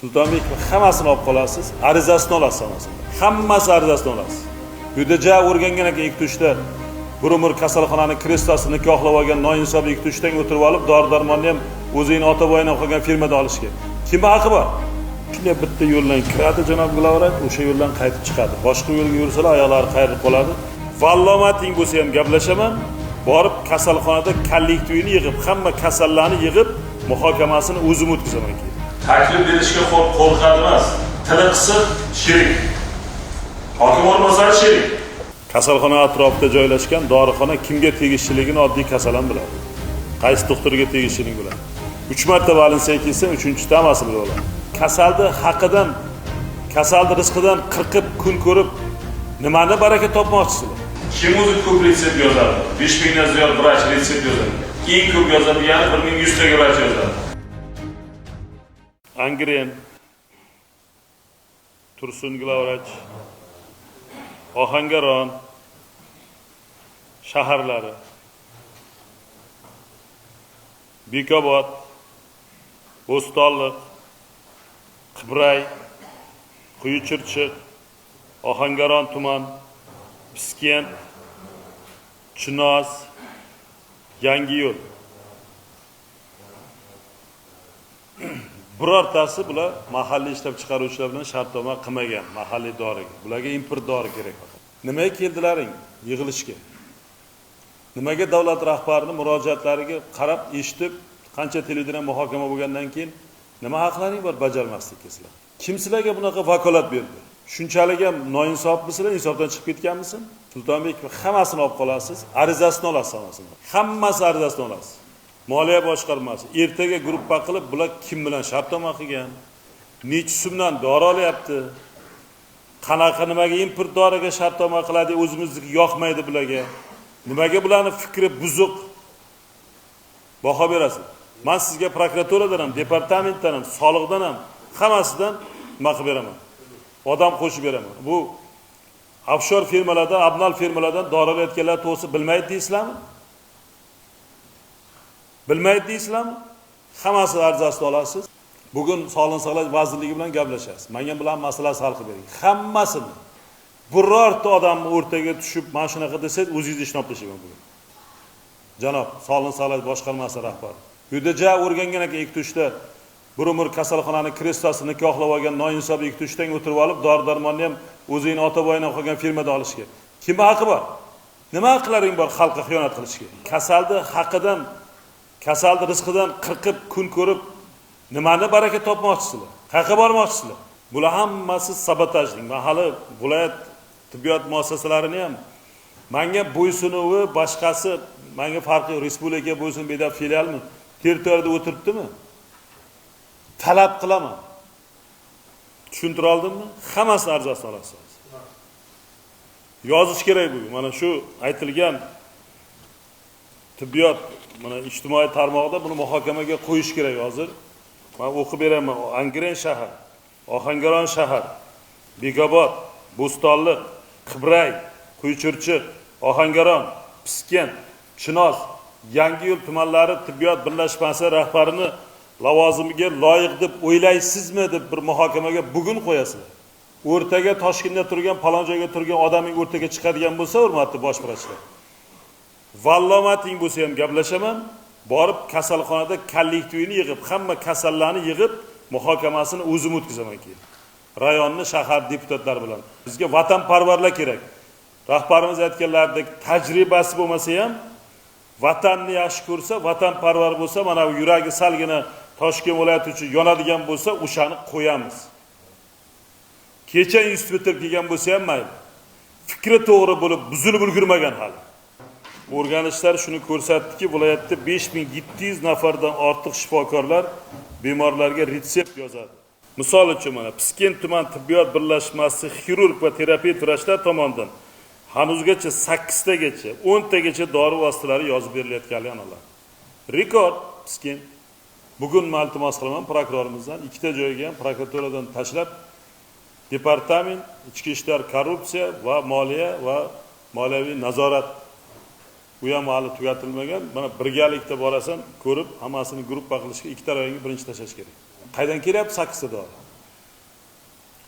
Sultonbek hammasini olib qolasiz, arizasini olasiz hammasini. Hammasi arizasini olasiz. Uyda ja o'rgangan ekan ikkita uchta bir umr kasalxonani kreslosini nikohlab olgan noinsof ikkita uchtang o'tirib olib, dori darmonni ham o'zingni ota boyingdan qolgan firmada olish kerak. Kimni haqi bor? Shunday bitta yo'ldan kiradi janob Glavvrach, o'sha yo'ldan qaytib chiqadi. Boshqa yo'lga yursalar oyoqlari qayrilib qoladi. Vallomating bo'lsa ham gaplashaman. Borib kasalxonada kollektivini yig'ib, hamma kasallarni yig'ib, muhokamasini o'zim o'tkazaman keyin. Taklif berishga qo'rqadi emas. Tili qisiq, sherik. Hokim o'rinbosari sherik. Kasalxona atrofida joylashgan dorixona kimga tegishliligini oddiy kasal ham biladi. Qaysi doktorga tegishligini biladi. 3 marta Valensiyaga kelsa, 3-chisi hammasi bilib oladi. Kasalni haqidan, kasalni rizqidan qirqib kun ko'rib, nimani baraka topmoqchisizlar? Kim o'zi ko'p retsept yozadi? 5000 dan ziyod vrach retsept yozadi. Eng ko'p yozadigani 1100 taga vrach yozadi. Angren, Tursun Glavvrach, Ohangaron shaharlari, Bekobod, Bo'stonliq, Qibray, Quyichirchiq, Ohangaron tuman, Piskent, Chinoz, Yangiyo'l. Birortasi bular mahalliy ishlab chiqaruvchilar bilan shartnoma qilmagan, mahalliy doriga. Bularga import dori kerak faqat. Nimaga keldilaring yig'ilishga? Nimaga davlat rahbarining murojaatlariga qarab, eshitib, qancha televideniya muhokama bo'lgandan keyin nima haqlaring bor bajarmaslikka sizlar? Kim sizlarga bunaqa vakolat berdi? Shunchalik ham noinsofmisizlar, insofdan chiqib ketganmisin? Sultonbek hammasini olib qolasiz, arizasini olasiz hammasini. Hammasi arizasini olasiz. Moliya boshqarmasi ertaga gruppa qilib, bular kim bilan shartnoma qilgan, necha so'mdan dori olyapti, qanaqa nimaga import doriga shartnoma qiladi, o'zimizniki yoqmaydi bularga. Nimaga bularning fikri buzuq? Baho berasiz. Men sizga prokuraturadan ham, departamentdan ham, soliqdan ham, hammasidan nima qilib beraman? Odam qo'shib beraman. Bu offshore firmalardan, abnal firmalardan dori olayotganlar to'g'risi bilmaydi deysizlarmi? Bilmaydi deysizlarmi? Hammasi arizasini olasiz. Bugun Sog'liqni saqlash vazirligi bilan gaplashasiz. Menga bular masalasi hal qilib bering. Hammasini. Birorta odamni o'rtaga tushib, mana shunaqa desangiz, o'zingizni ishni olib tashlayman bugun. Janob Sog'liqni saqlash boshqarmasi rahbari. Uyda ja o'rgangan ekan ikkita uchta bir umr kasalxonani kreslosini nikohlab olgan noinsof ikkita uchtang o'tirib olib, dori darmonni ham o'zingni ota boyingdan qolgan firmada olish kerak. Kimni haqi bor? Nima haqlaring bor xalqqa xiyonat qilishga? Kasalni haqidan, kasalni rizqidan qirqib kun ko'rib, nimani baraka topmoqchisizlar? Qayerga bormoqchisizlar? Bular hammasi sabotajlik. Men hali viloyat tibbiyot muassasalarini ham menga bo'ysunuvi, boshqasi menga farqi yo'q. Respublika bo'ysun bedab filialmi? Territoriyada o'tiribdimi? Talab qilaman. Tushuntira oldimmi? Hammasini arizasini olasiz. Yozish kerak bugun. Mana shu aytilgan tibbiyot mana ijtimoiy tarmoqda buni muhokamaga qo'yish kerak hozir. Men o'qib beraman. Angren shahar, Ohangaron shahar, Bekobod, Bo'stonliq, Qibray, Quyichirchiq, Ohangaron, Piskent, Chinoz, Yangiyo'l tumanlari tibbiyot birlashmasi rahbarini lavozimiga loyiq deb o'ylaysizmi deb bir muhokamaga bugun qo'yasizlar. O'rtaga Toshkentda turgan, falon joyga turgan odaming o'rtaga chiqadigan bo'lsa, hurmatli bosh vrachlar. Vallomating bo'lsa ham gaplashaman. Borib kasalxonada kollektivini yig'ib, hamma kasallarni yig'ib, muhokamasini o'zim o'tkazaman keyin. Rayonni, shahar deputatlari bilan. Bizga vatanparvarlar kerak. Rahbarimiz aytganlaridek, tajribasi bo'lmasa ham vatanni yaxshi ko'rsa, vatanparvar bo'lsa, mana bu yuragi salgina Toshkent viloyati uchun yonadigan bo'lsa, o'shani qo'yamiz. Kecha institut bitirib kelgan bo'lsa ham mayli. Fikri to'g'ri bo'lib, buzilib ulgurmagan hali. O'rganishlar shuni ko'rsatdiki, viloyatda 5700 nafardan ortiq shifokorlar bemorlarga retsept yozadi. Misol uchun mana Piskent tuman tibbiyot birlashmasi xirurg va terapevt vrachlar tomonidan hanuzgacha 8 tagacha, 10 tagacha dori vositalari yozib berilayotganligi aniqlandi. Rekord Piskent. Bugun men iltimos qilaman prokurorimizdan, ikkita joyga ham prokuraturadan tashlab departament, ichki ishlar, korrupsiya va moliya va moliyaviy nazorat, u ham hali tugatilmagan. Mana birgalikda borasan, ko'rib hammasini gruppa qilishga ikkita rayonga birinchi tashlash kerak. Qaydan kelyapti 8 ta dori?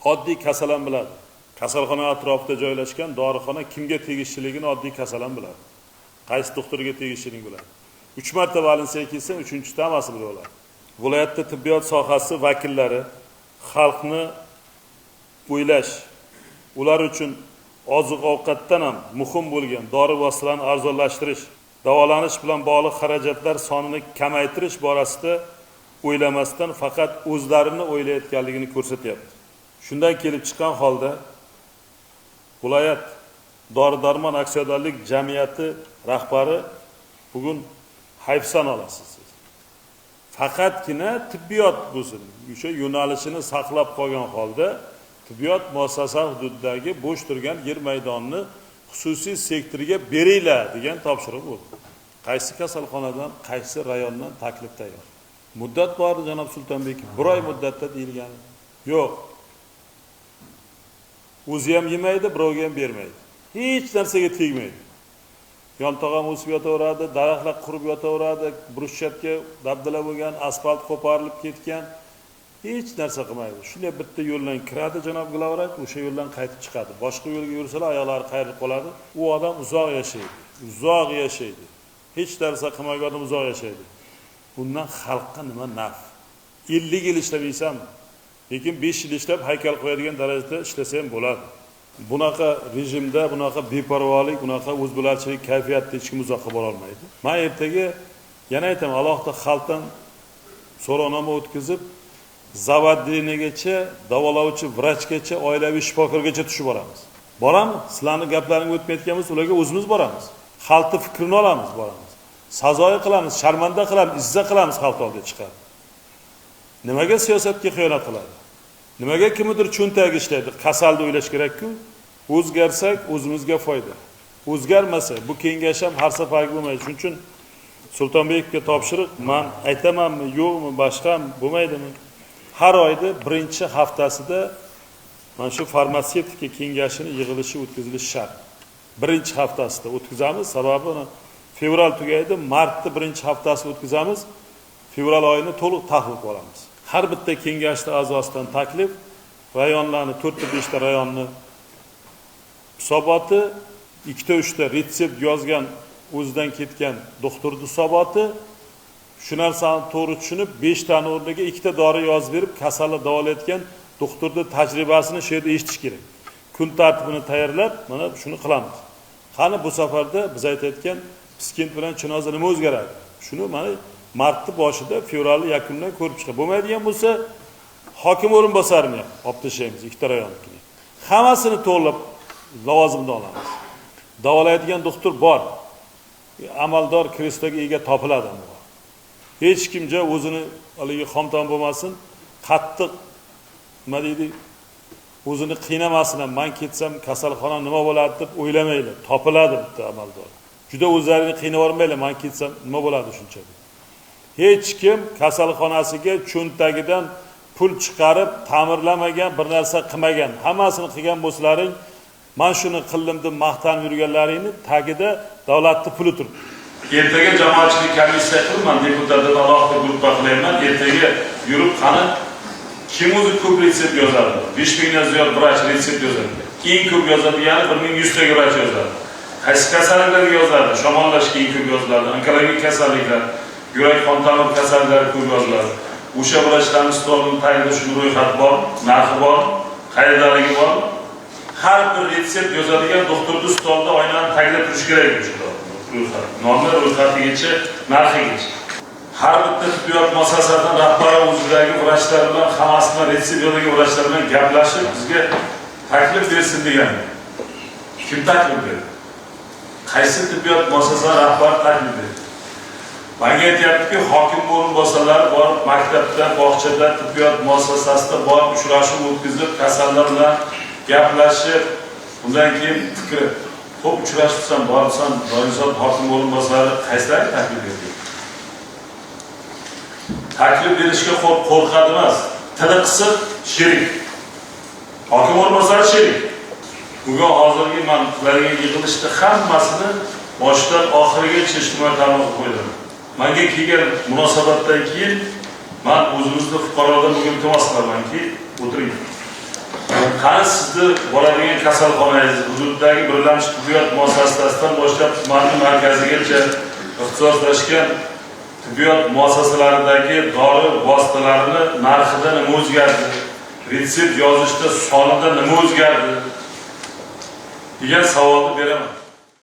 Oddiy kasal ham biladi. Kasalxona atrofida joylashgan dorixona kimga tegishliligini oddiy kasal ham biladi. Qaysi doktorga tegishligini biladi. 3 marta Valensiyaga kelsa, 3-chisida hammasi bilib oladi. Viloyatda tibbiyot sohasi vakillari xalqni o'ylash, ular uchun oziq-ovqatdan ham muhim bo'lgan dori vositalarini arzonlashtirish, davolanish bilan bog'liq xarajatlar sonini kamaytirish borasida o'ylamasdan faqat o'zlarini o'ylayotganligini ko'rsatyapti. Shundan kelib chiqqan holda viloyat dori-darmon aksiyadorlik jamiyati rahbari bugun hayfsan olasiz siz. Faqatgina tibbiyot bo'lsin, o'sha yo'nalishini saqlab qolgan holda tibbiyot muassasasi hududidagi bo'sh turgan yer maydonini xususiy sektorga beringlar degan topshiriq bo'ldi. Qaysi kasalxonadan, qaysi rayondan taklif tayyor? Muddat bor janob Sultonbek, bir oy muddatda deyilgan. Yo'q. O'zi ham yemaydi, birovga ham bermaydi. Hech narsaga tegmaydi. Yontoq ham o'sib yotaveradi, daraxtlar qurib yotaveradi, bruschatka dabdala bo'lgan, asfalt qo'parilib ketgan. Hech narsa qilmaydi. Shunday bitta yo'ldan kiradi janob Glavrak, o'sha yo'ldan qaytib chiqadi. Boshqa yo'lga yursalar oyoqlari qayrilib qoladi. U odam uzoq yashaydi. Uzoq yashaydi. Hech narsa qilmagan odam uzoq yashaydi. Bundan xalqqa nima naf? 50 yil ishlamaysanmi? Lekin 5 yil ishlab haykal qo'yadigan darajada ishlasa ham bo'ladi. Bunaqa rejimda, bunaqa beparvolik, bunaqa o'zbilarchilik kayfiyatda hech kim uzoqqa bora olmaydi. Men ertaga yana aytaman, alohida xalqdan so'rovnoma o'tkazib, zavadinigacha, davolovchi vrachgacha, oilaviy shifokorgacha tushib boramiz. Boramiz, sizlarning gaplaringiz o'tmayotgan bo'lsa, ularga o'zimiz boramiz. Xalqni fikrini olamiz, boramiz. Sazoyi qilamiz, sharmanda qilamiz, izza qilamiz xalq oldiga chiqarib. Nimaga siyosatga xiyonat qiladi? Nimaga kimnidir cho'ntagi ishlaydi? Kasalni o'ylash kerak-ku. O'zgarsak o'zimizga foyda. O'zgarmasa bu kengash ham har safargi bo'lmaydi. Shuning uchun Sultonbekovga topshiriq, men aytamanmi, yo'qmi, boshqam bo'lmaydimi? Har oyda birinchi haftasida mana shu farmatsevtika kengashini yig'ilishi o'tkazilishi shart. Birinchi haftasida o'tkazamiz, sababi fevral tugaydi, martda birinchi haftasi o'tkazamiz. Fevral oyini to'liq tahlil qilib olamiz. Har bitta kengashning a'zosidan taklif, rayonlarni 4-5 ta rayonni hisoboti, 2-3 ta retsept yozgan, o'zidan ketgan doktorning hisoboti, shu narsani to'g'ri tushunib, 5 tani o'rniga 2 ta dori yozib berib, kasalni davolayotgan doktorning tajribasini shu yerda eshitish kerak. Kun tartibini tayyorlab, mana shuni qilamiz. Qani bu safarda biz aytayotgan Piskent bilan Chinozda nima o'zgaradi? Shuni mana martning boshida, fevralni yakundan ko'rib chiqadi. Bo'lmaydigan bo'lsa, hokim o'rinbosarini ham olib tashlaymiz, ikkita rayonnikini. Hammasini to'g'rilab lavozimda olamiz. Davolaydigan doktor bor. Amaldor kresloga ega topiladi. Hech kimja o'zini haligi xomton bo'lmasin, qattiq nima deydi, o'zini qiynamasin ham, men ketsam kasalxona nima bo'ladi deb o'ylamanglar. Topiladi bitta amaldor. Juda o'zlarini qiynab yubormanglar, men ketsam nima bo'ladi shuncha deb. Hech kim kasalxonasiga cho'ntagidan pul chiqarib ta'mirlamagan, bir narsa qilmagan. Hammasini qilgan bo'lsalaring, men shuni qildim deb maqtanib yurganlaringni tagida davlatning puli turibdi. Ertaga jamoatchilik komissiya qilman, deputatlar alohida guruhga qilayman. Ertaga yurib qani kim o'zi ko'p retsept yozadi? 5000 dan ziyod vrach retsept yozadi. Eng ko'p yozadigani 1100 ta vrach yozadi. Qaysi kasalliklarga yozadi? Shamollashga eng ko'p yoziladi, onkologik kasalliklar, yurak qon tomir kasalliklari ko'p yoziladi. O'sha vrachlarning stolining tagida shuni ro'yxati bor, narxi bor, qayerdaligi bor. Har bir retsept yozadigan doktorning stolida oynaning tagida turishi kerak o'sha ro'yxat. Nomer ro'yxatigacha, narxigacha. Har bitta tibbiyot muassasasining rahbari o'zidagi vrachlar bilan, hammasi bilan retsept yozadigan vrachlar bilan gaplashib, bizga taklif bersin degan. Kim taklif berdi? Qaysi tibbiyot muassasasi rahbari taklif berdi? Menga aytyaptiki, hokim o'rinbosarlari borib maktabda, bog'chada, tibbiyot muassasasida borib uchrashuv o'tkazib, kasallar bilan gaplashib, undan keyin fikri. Xo'p, uchrashibsan, boribsan, doimsot hokim o'rinbosari qaysilari taklif berdi? Taklif berishga qo'rqadi emas, tili qisiq, sherik. Hokim o'rinbosari sherik. Bugun hozirgi men qiladigan yig'ilishda hammasini boshidan oxirigacha ijtimoiy tarmoqqa qo'ydim. Menga kelgan munosabatdan keyin men o'zimizni fuqarodan bugun iltimos qilamanki, o'tiring. Qani sizni boradigan kasalxonangiz hududdagi birlamchi tibbiyot muassasasidan boshlab tumanni markazigacha ixtisoslashgan tibbiyot muassasalaridagi dori vositalarini narxida nima o'zgardi, retsept yozishda sonida nima o'zgardi degan savolni beraman.